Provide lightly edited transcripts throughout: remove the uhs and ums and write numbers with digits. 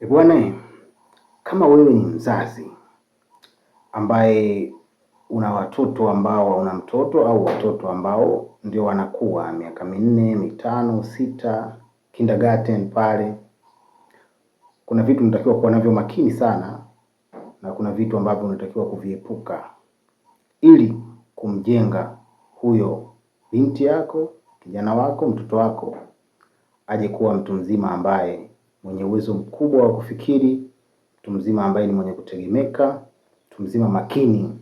Bwana, kama wewe ni mzazi ambaye una watoto ambao una mtoto au watoto ambao ndio wanakuwa miaka 4, 5, 6, kindergarten pale, kuna vitu unatakiwa kuwa navyo makini sana na kuna vitu ambavyo unatakiwa kuviepuka ili kumjenga huyo binti yako, kijana wako, mtoto wako aje kuwa mtu mzima ambaye mwenye uwezo mkubwa wa kufikiri, mtu mzima ambaye ni mwenye kutegemeka, mtu mzima makini.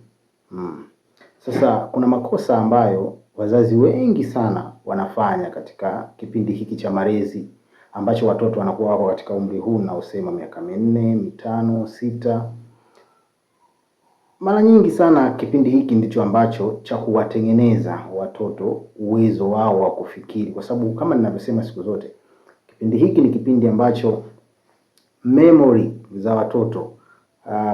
Sasa kuna makosa ambayo wazazi wengi sana wanafanya katika kipindi hiki cha malezi ambacho watoto wanakuwa wako katika umri huu naosema miaka 4, 5, 6. Mara nyingi sana kipindi hiki ndicho ambacho cha kuwatengeneza watoto uwezo wao wa kufikiri, kwa sababu kama ninavyosema siku zote, kipindi hiki ni kipindi ambacho memory za watoto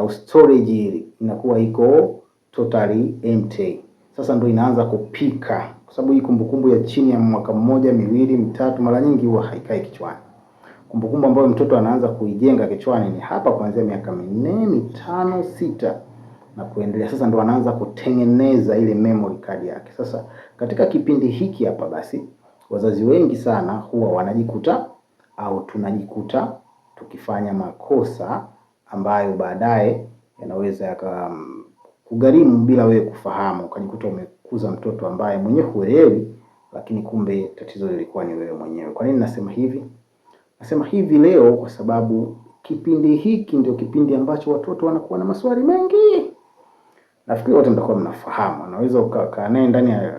storage inakuwa iko totally empty. Sasa ndo inaanza kupika, kwa sababu hii kumbukumbu ya chini ya mwaka 1, 2, 3 mara nyingi huwa haikai kichwani. Kumbukumbu ambayo mtoto anaanza kuijenga kichwani ni hapa kuanzia miaka 4, 5, 6 na kuendelea. Sasa ndo anaanza kutengeneza ile memory card yake. Sasa katika kipindi hiki hapa basi wazazi wengi sana huwa wanajikuta au tunajikuta tukifanya makosa ambayo baadaye yanaweza yakakugharimu bila wewe kufahamu. Ukajikuta umekuza mtoto ambaye mwenyewe huelewi, lakini kumbe tatizo lilikuwa ni wewe mwenyewe. Kwa nini nasema hivi? Nasema hivi leo kwa sababu kipindi hiki ndio kipindi ambacho watoto wanakuwa na maswali mengi. Nafikiri wote mtakuwa mnafahamu. Unaweza ukakaa naye ndani ya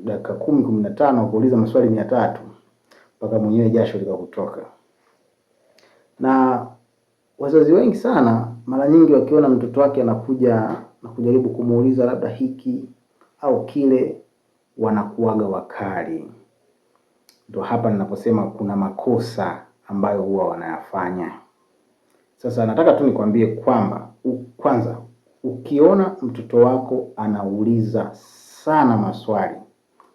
dakika 10, 15 kuuliza maswali 300 mpaka mwenyewe jasho likakutoka. Na wazazi wengi sana mara nyingi wakiona mtoto wake anakuja na kujaribu kumuuliza labda hiki au kile, wanakuwaga wakali. Ndio hapa ninaposema kuna makosa ambayo huwa wanayafanya. Sasa nataka tu nikwambie kwamba kwanza ukiona mtoto wako anauliza sana maswali,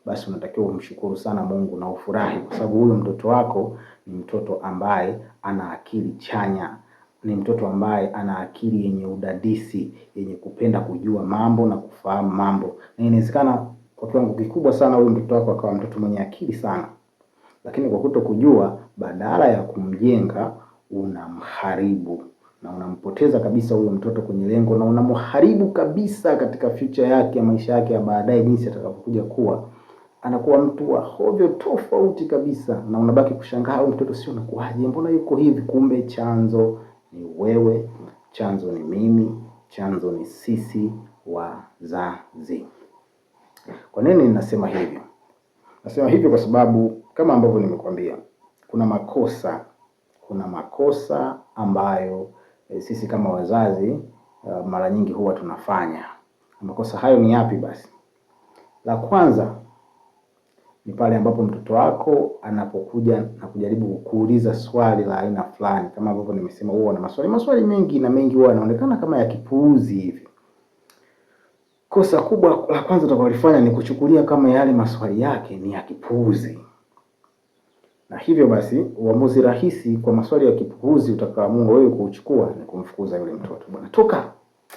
basi unatakiwa umshukuru sana Mungu na ufurahi, kwa sababu huyo mtoto wako ni mtoto ambaye ana akili chanya, ni mtoto ambaye ana akili yenye udadisi, yenye kupenda kujua mambo na kufahamu mambo. Na inawezekana kwa kiwango kikubwa sana huyo mtoto wako akawa mtoto mwenye akili sana, lakini kwa kutokujua, badala ya kumjenga unamharibu na unampoteza kabisa huyo mtoto kwenye lengo, na unamharibu kabisa katika future yake ya maisha yake ya baadaye, jinsi atakapokuja kuwa anakuwa mtu wa hovyo tofauti kabisa, na unabaki kushangaa huyu mtoto sio anakuaje, mbona yuko hivi? Kumbe chanzo ni wewe, chanzo ni mimi, chanzo ni sisi wazazi. Kwa nini ninasema hivyo? Nasema hivyo kwa sababu kama ambavyo nimekuambia, kuna makosa ambayo sisi kama wazazi mara nyingi huwa tunafanya. Makosa hayo ni yapi basi? La kwanza ni pale ambapo mtoto wako anapokuja na kujaribu kukuuliza swali la aina fulani. Kama ambavyo nimesema, huwa na maswali mengi na mengi huwa yanaonekana kama ya kipuuzi hivi. Kosa kubwa la kwanza utakalolifanya ni kuchukulia kama yale maswali yake ni ya kipuuzi. Na hivyo basi uamuzi rahisi kwa maswali ya kipuuzi utakaoamua wewe kuuchukua ni kumfukuza yule mtoto. Bwana toka.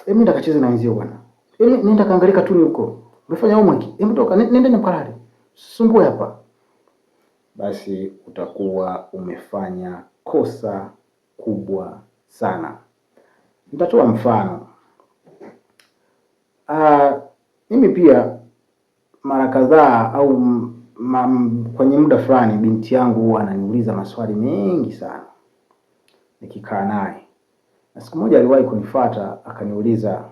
Hebu nenda kacheze na wenzio bwana. Hebu nenda kaangalie katuni huko. Umefanya homework? Hebu toka, nenda mkalale. Sumbue hapa. Basi utakuwa umefanya kosa kubwa sana. Nitatoa mfano. Mimi pia mara kadhaa au kwenye muda fulani binti yangu huwa ananiuliza maswali mengi sana nikikaa naye. Na siku moja aliwahi kunifuata akaniuliza,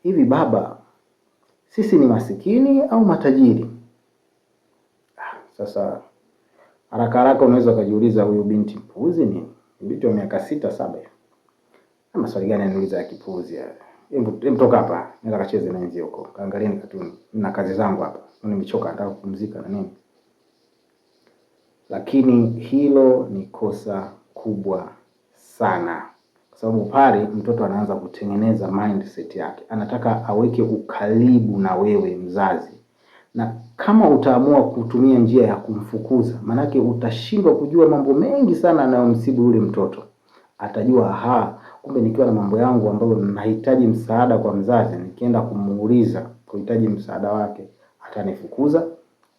hivi baba, sisi ni masikini au matajiri? Sasa haraka haraka unaweza ukajiuliza huyu binti mpuuzi nini? Binti wa miaka 6, 7 hivi. Na maswali gani ananiuliza ya kipuuzi haya? Hebu toka hapa, nenda kacheze na wenzio huko. Kaangalieni katuni. Nina kazi zangu hapa. Nimechoka, nataka kupumzika na nini. Lakini hilo ni kosa kubwa sana. Kwa sababu pale mtoto anaanza kutengeneza mindset yake. Anataka aweke ukaribu na wewe mzazi. Na kama utaamua kutumia njia ya kumfukuza, manake utashindwa kujua mambo mengi sana yanayomsibu yule mtoto. Atajua aha, kumbe nikiwa na mambo yangu ambayo nahitaji msaada kwa mzazi, nikienda kumuuliza kuhitaji msaada wake, atanifukuza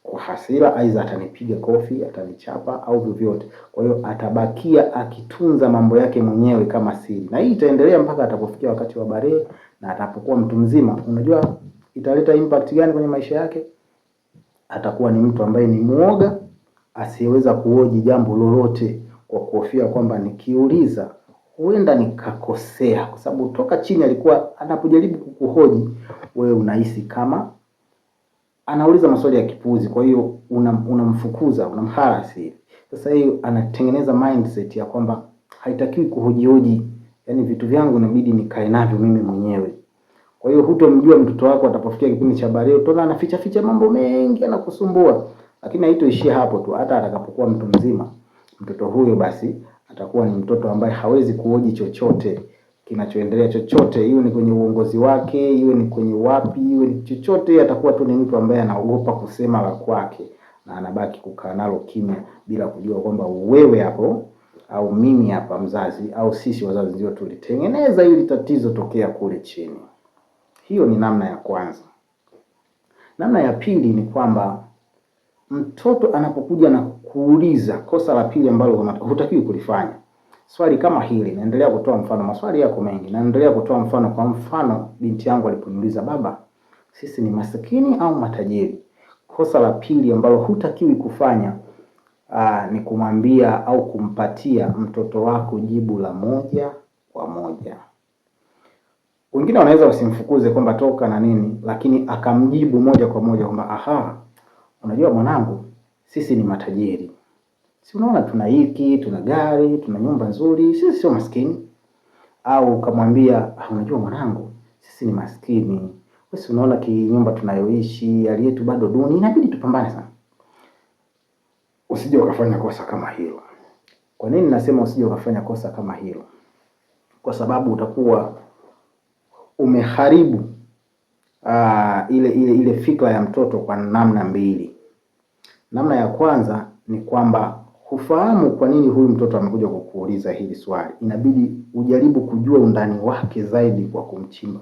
kwa hasira, aidha atanipiga kofi, atanichapa au vyovyote. Kwa hiyo atabakia akitunza mambo yake mwenyewe kama siri, na hii itaendelea mpaka atapofikia wakati wa balehe na atapokuwa mtu mzima. Unajua italeta impact gani kwenye maisha yake? Atakuwa ni mtu ambaye ni muoga, asiyeweza kuhoji jambo lolote kwa kuhofia kwamba nikiuliza huenda nikakosea, kwa sababu toka chini alikuwa anapojaribu kukuhoji wewe unahisi kama anauliza maswali ya kipuuzi, kwa hiyo unamfukuza, unamharasi. Sasa hiyo anatengeneza mindset ya kwamba haitakiwi kuhojihoji, yaani vitu vyangu inabidi nikae navyo mimi mwenyewe. Kwa hiyo hutomjua mtoto wako atapofikia kipindi cha balehe, utaona anaficha ficha mambo mengi, anakusumbua. Lakini haitoishia hapo tu, hata atakapokuwa mtu mzima, mtoto huyo basi atakuwa ni mtoto ambaye hawezi kuhoji chochote kinachoendelea chochote, iwe ni kwenye uongozi wake, iwe ni kwenye wapi, iwe ni chochote, atakuwa tu ni mtu ambaye anaogopa kusema la kwake na anabaki kukaa nalo kimya bila kujua kwamba wewe hapo au mimi hapa mzazi au sisi wazazi ndio tulitengeneza hili tatizo tokea kule chini. Hiyo ni namna ya kwanza. Namna ya pili ni kwamba mtoto anapokuja na kuuliza, kosa la pili ambalo hutakiwi kulifanya, swali kama hili, naendelea kutoa mfano, maswali yako mengi, naendelea kutoa mfano. Kwa mfano, binti yangu aliponiuliza, baba, sisi ni masikini au matajiri? Kosa la pili ambalo hutakiwi kufanya ni kumwambia au kumpatia mtoto wako jibu la moja kwa moja. Wengine wanaweza wasimfukuze kwamba toka na nini, lakini akamjibu moja kwa moja kwamba aha, unajua mwanangu, sisi ni matajiri. Si unaona tuna hiki, tuna gari, tuna nyumba nzuri, sisi sio maskini. Au ukamwambia ah, unajua mwanangu, sisi ni maskini. Wewe si unaona kinyumba tunayoishi, hali yetu bado duni, inabidi tupambane sana. Usije ukafanya kosa kama hilo. Kwa nini nasema usije ukafanya kosa kama hilo? Kwa sababu utakuwa umeharibu ile fikra ya mtoto kwa namna mbili. Namna ya kwanza ni kwamba hufahamu kwa nini huyu mtoto amekuja kukuuliza hili swali. Inabidi ujaribu kujua undani wake zaidi kwa kumchimba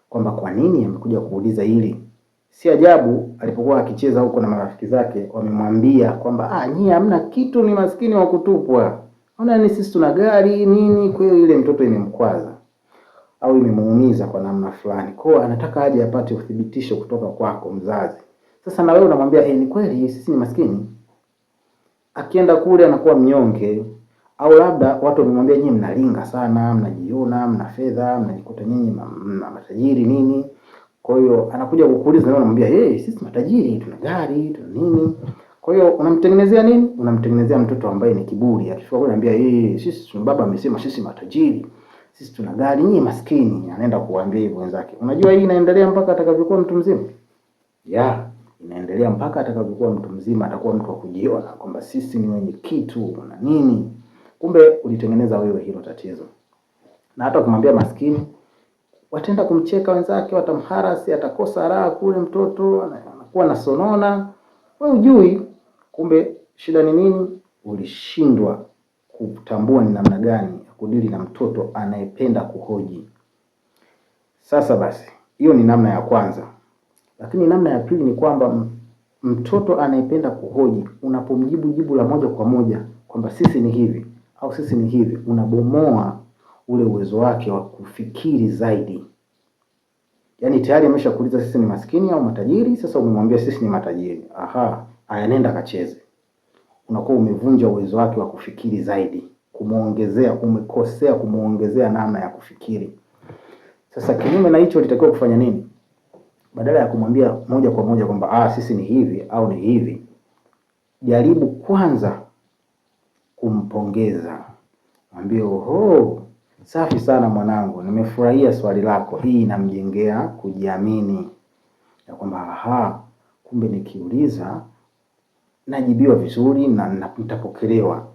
kwamba kwa nini amekuja kuuliza hili. Si ajabu alipokuwa akicheza huko na marafiki zake wamemwambia kwamba nyie hamna kitu, ni maskini wa kutupwa, ona ni sisi tuna gari nini. Kwa hiyo ile mtoto imemkwaza au imemuumiza kwa namna fulani, kwa hiyo anataka aje apate uthibitisho kutoka kwako mzazi. Sasa na wewe unamwambia ni kweli sisi ni maskini. Akienda kule anakuwa mnyonge, au labda watu wamemwambia nyinyi mnalinga sana, mnajiona, mna fedha, mnajikuta nyinyi mna matajiri nini. Kwa hiyo anakuja kukuuliza na unamwambia hey, sisi matajiri, tuna gari, tuna nini. Kwa hiyo unamtengenezea nini? Unamtengenezea mtoto ambaye ni kiburi. Akifika kule anambia hey, sisi tuna baba amesema sisi matajiri, sisi tuna gari, nyinyi maskini. Anaenda kuwaambia hivyo wenzake. Unajua hii inaendelea mpaka atakavyokuwa mtu mzima. Yeah, inaendelea mpaka atakavyokuwa mtu mzima, atakuwa mtu wa kujiona kwamba sisi ni wenye kitu na nini. Kumbe ulitengeneza wewe hilo tatizo. Na hata ukimwambia maskini, wataenda kumcheka wenzake, watamharasi, atakosa raha kule, mtoto anakuwa na sonona, wewe hujui. Kumbe shida ni nini? Ulishindwa kutambua ni namna gani ya kudili na mtoto anayependa kuhoji. Sasa basi, hiyo ni namna ya kwanza. Lakini namna ya pili ni kwamba mtoto anayependa kuhoji, unapomjibu jibu la moja kwa moja kwamba sisi ni hivi au sisi ni hivi, unabomoa ule uwezo wake wa kufikiri zaidi. Yaani tayari ameshakuuliza sisi ni maskini au matajiri, sasa umemwambia sisi ni matajiri. Aha, aya nenda kacheze. Unakuwa umevunja uwezo wake wa kufikiri zaidi, kumuongezea, umekosea kumuongezea namna ya kufikiri. Sasa kinyume na hicho ulitakiwa kufanya nini? Badala ya kumwambia moja kwa moja kwamba sisi ni hivi au ni hivi, jaribu kwanza kumpongeza. Mwambie oho, safi sana mwanangu, nimefurahia swali lako. Hii inamjengea kujiamini ya kwamba aha, kumbe nikiuliza najibiwa vizuri na nitapokelewa.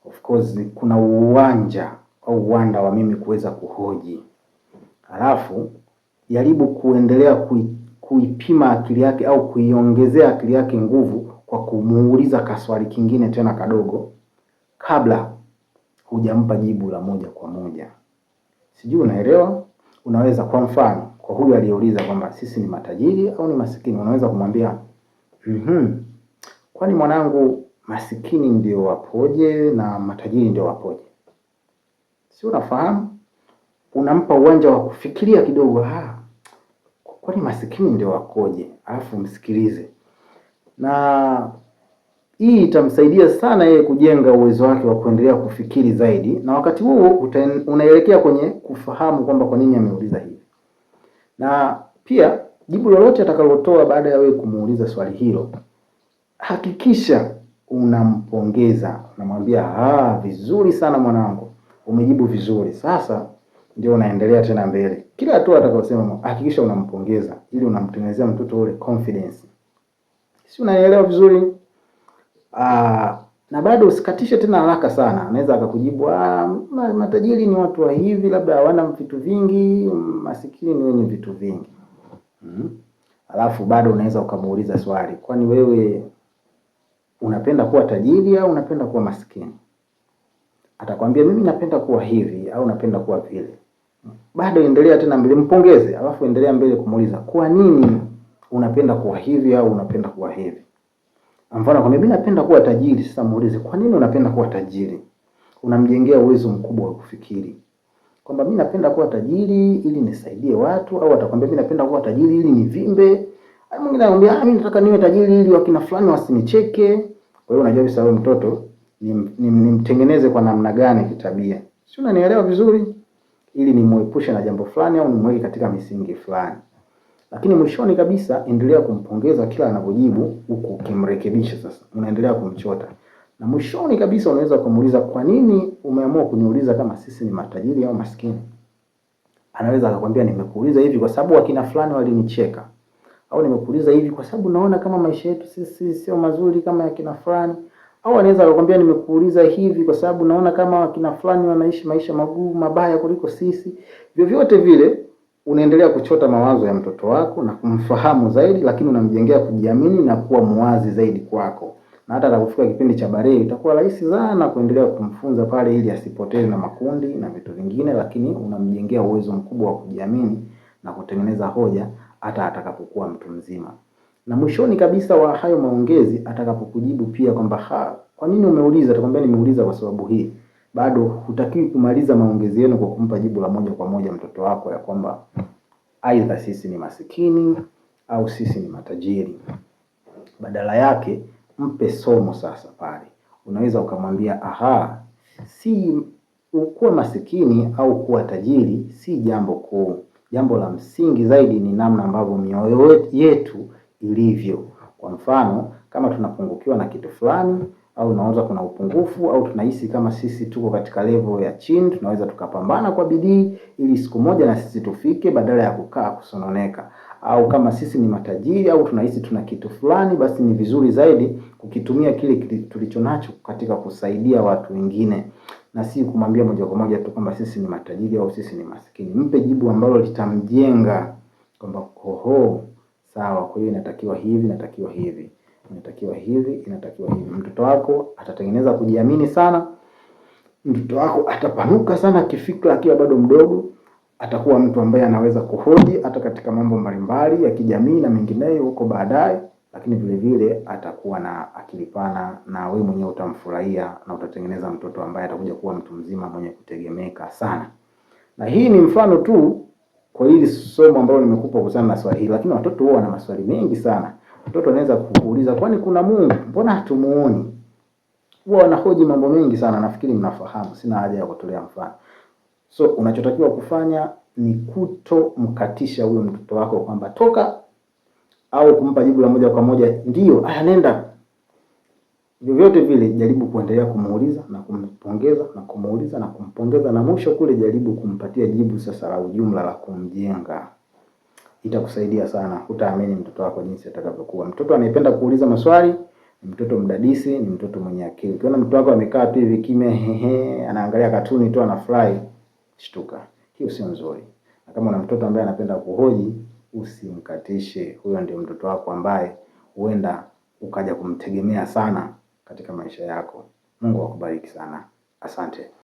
Of course kuna uwanja au uwanda wa mimi kuweza kuhoji. Halafu jaribu kuendelea kuipima akili yake au kuiongezea akili yake nguvu kwa kumuuliza kaswali kingine tena kadogo kabla Hujampa jibu la moja kwa moja. Sijui unaelewa? Unaweza kwa mfano, kwa huyu aliyeuliza kwamba sisi ni matajiri au ni masikini, unaweza kumwambia kwani mwanangu, masikini ndio wapoje na matajiri ndio wapoje? Si unafahamu? Unampa uwanja wa kufikiria kidogo, kwani masikini ndio wakoje? Alafu msikilize, na hii itamsaidia sana yeye kujenga uwezo wake wa kuendelea kufikiri zaidi, na wakati huo unaelekea kwenye kufahamu kwamba kwa nini ameuliza hivi. Na pia jibu lolote atakalotoa baada ya wewe kumuuliza swali hilo, hakikisha unampongeza, unamwambia vizuri sana mwanangu, umejibu vizuri. Sasa ndio unaendelea tena mbele. Kila hatua atakayosema hakikisha unampongeza, ili unamtengenezea mtoto ule confidence. Si unaelewa vizuri? Na bado usikatishe tena haraka sana. Anaweza akakujibu matajiri ni watu wa hivi, labda hawana vitu vingi, masikini ni wenye vitu vingi. Alafu bado unaweza ukamuuliza swali, kwani wewe unapenda kuwa tajiri au unapenda kuwa masikini? Atakwambia mimi napenda kuwa hivi au napenda kuwa vile. Bado endelea tena mbele, mpongeze, alafu endelea mbele kumuuliza kwa nini unapenda kuwa hivi au unapenda kuwa hivi. Mfano akwambia mimi napenda kuwa tajiri. Sasa muulize kwa nini unapenda kuwa tajiri? Unamjengea uwezo mkubwa wa kufikiri kwamba mimi napenda kuwa tajiri ili nisaidie watu, au atakwambia mimi napenda kuwa tajiri ili nivimbe. Au mwingine anakuambia mimi nataka niwe tajiri ili wakina fulani wasinicheke. Kwa hiyo unajua sasa huyo mtoto nimtengeneze kwa namna gani kitabia, si unanielewa vizuri, ili nimuepushe na jambo fulani au nimweke katika misingi fulani. Lakini mwishoni kabisa endelea kumpongeza kila anapojibu, huku ukimrekebisha. Sasa unaendelea kumchota, na mwishoni kabisa unaweza kumuuliza kwa nini umeamua kuniuliza kama sisi ni matajiri au maskini. Anaweza akakwambia nimekuuliza hivi kwa sababu wakina fulani walinicheka, au nimekuuliza hivi kwa sababu naona kama maisha yetu sisi sio mazuri kama ya kina fulani, au anaweza akakwambia nimekuuliza hivi kwa sababu naona kama wakina fulani wanaishi maisha magumu mabaya kuliko sisi. Vyovyote vile unaendelea kuchota mawazo ya mtoto wako na kumfahamu zaidi, lakini unamjengea kujiamini na kuwa muwazi zaidi kwako, na hata atakapofika kipindi cha balehe itakuwa rahisi sana kuendelea kumfunza pale, ili asipotee na makundi na vitu vingine, lakini unamjengea uwezo mkubwa wa kujiamini na kutengeneza hoja hata atakapokuwa mtu mzima. Na mwishoni kabisa wa hayo maongezi atakapokujibu pia kwamba kwa nini umeuliza, atakwambia nimeuliza kwa sababu hii. Bado hutakiwi kumaliza maongezi yenu kwa kumpa jibu la moja kwa moja mtoto wako ya kwamba aidha sisi ni masikini au sisi ni matajiri. Badala yake mpe somo sasa pale. Unaweza ukamwambia si kuwa masikini au kuwa tajiri si jambo kuu. Jambo la msingi zaidi ni namna ambavyo mioyo yetu ilivyo. Kwa mfano, kama tunapungukiwa na kitu fulani au unaanza kuna upungufu au tunahisi kama sisi tuko katika level ya chini, tunaweza tukapambana kwa bidii ili siku moja na sisi tufike, badala ya kukaa kusononeka. Au kama sisi ni matajiri au tunahisi tuna kitu fulani, basi ni vizuri zaidi kukitumia kile tulichonacho katika kusaidia watu wengine, na si kumwambia moja kwa moja tu kwamba sisi ni matajiri au sisi ni masikini. Mpe jibu ambalo litamjenga kwamba oho, sawa, kwa hiyo inatakiwa hivi, inatakiwa hivi, inatakiwa hivi, inatakiwa hivi. Mtoto wako atatengeneza kujiamini sana. Mtoto wako atapanuka sana kifikra akiwa bado mdogo. Atakuwa mtu ambaye anaweza kuhoji hata katika mambo mbalimbali ya kijamii na mengineyo huko baadaye, lakini vile vile atakuwa na akili pana na wewe mwenyewe utamfurahia na utatengeneza mtoto ambaye atakuja kuwa mtu mzima mwenye kutegemeka sana. Na hii ni mfano tu kwa hili somo ambalo nimekupa kuhusiana na swali hili, lakini watoto huwa wana maswali mengi sana. Mtoto anaweza kukuuliza kwani kuna Mungu? Mbona hatumuoni? Huwa wanahoji mambo mengi sana, nafikiri mnafahamu, sina haja ya kutolea mfano. So unachotakiwa kufanya ni kutomkatisha huyo mtoto wako kwamba toka, au kumpa jibu la moja kwa moja ndio, aya nenda. Vyovyote vile jaribu kuendelea kumuuliza na kumpongeza na kumuuliza na kumpongeza, na mwisho kule jaribu kumpatia jibu sasa la ujumla la kumjenga. Itakusaidia sana, hutaamini mtoto wako jinsi atakavyokuwa. Mtoto anayependa kuuliza maswali ni mtoto mdadisi, ni mtoto mwenye akili. Ukiona mtoto wako amekaa tu hivi kimya, hehe, anaangalia katuni tu anafurahi, shtuka, hiyo sio nzuri. Na kama una mtoto ambaye anapenda kuhoji, usimkatishe. Huyo ndio mtoto wako ambaye huenda ukaja kumtegemea sana katika maisha yako. Mungu akubariki sana. Asante.